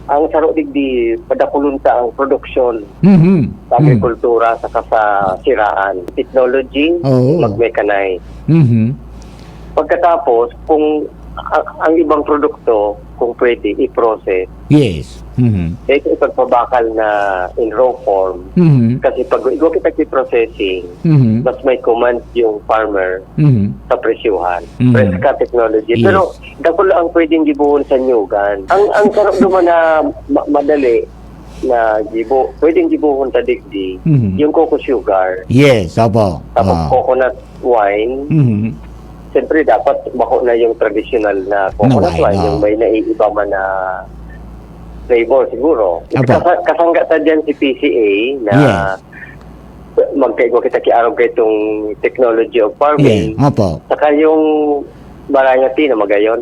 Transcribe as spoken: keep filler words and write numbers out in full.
Ang saro digdi, padakulon ta ang produksyon Mhm. sa agrikultura saka sa siraan. Technology, Oo. mag-mechanize. Mhm. Pagkatapos, kung a- ang ibang produkto, kung pwede, i-process. Yes. Mhm. Dahil sa ipagpabakal na in raw form, Mhm. kasi pag igwa kita ki processing, Mhm. mas may command yung farmer Mhm. sa presyuhan. Mhm. Fresh ka technology. Yes. Pero dakul ang pwedeng gibohon sa nyugan. Ang ang saro duman na ma- madali na gibo, pwedeng gibohon ta digdi, Mhm. yung coco sugar. Yes, opo. Tapos Ah. coconut wine. Mhm. Siyempre, dapat bako na yung traditional na coconut Na wine, wine, oo. Yung may naiiba man na flavor siguro. Apo. Kasa- kasangga ta dyan si P C A na Yes. magkaigwa kita kiarog kay itong technology of farming. Yeah, opo. Saka yung variety na magayon.